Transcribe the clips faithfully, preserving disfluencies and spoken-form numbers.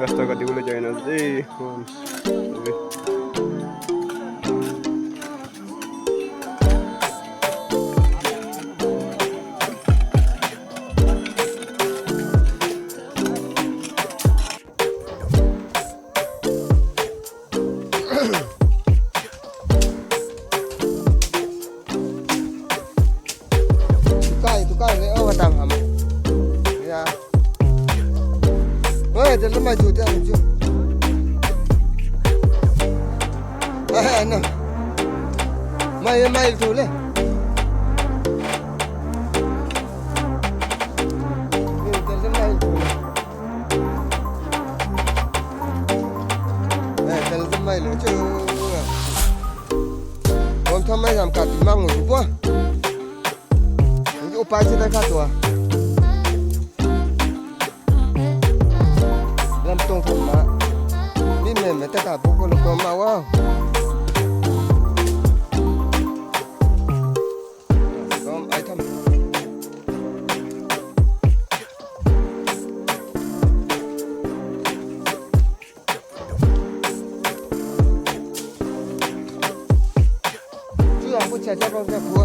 Rasta ka diu le join ase. Tukai, tukai, le, oh, tam ham. Ya. Oi, tel mai tu, tel mai tu. Ai, ai, no. Mai, mai tu le. Tel mai tu le. Eh, tel mai le chu. Kom tham mai jam ka ti mang ngu bua. Upai chi dai kha tua. Lam tong tham ma. Mi me me ta ka bu ko lo ko ma wa. Kom ai tham. Chu yang bu cha cha rong cha khu.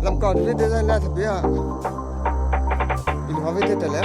Lam kau ni de la la thabia. In hawi te tele.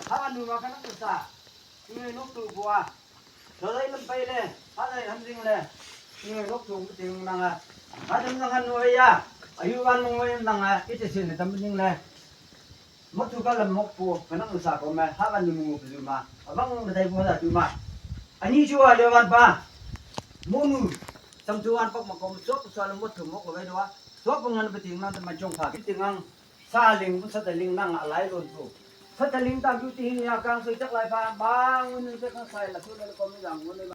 Haba nu ma ka na sa. Inge nok tu bua. Tho dai lam pai le. Ha dai ham ding le. Inge nok tu ting nang a. Ha dam nang han wai ya. Ayu wan mong wai nang a. Ite sin dam ding le. Mo tu ka lam mok pu. Ka nang sa ko me. Haba nu mong pu ma. Abang me dai bua da tu ma. Ani ju a le wan pa. Mo nu. Sam tu wan pak ma ko mo sok so lam mo tu mok ko wai do wa. Sok pa ngan pa ting nang ta ma jong pa. Ki ting ngang. Sa ling, sa ta ling nang a lai lon tu. Sa ta ling ta bu ti hin ya kang sui chak lai pa, bang un un chak sai la su la ko mi jam ngun.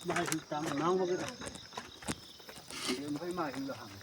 Mai hi tam nang ma ke ta. Mai mai hi la hang.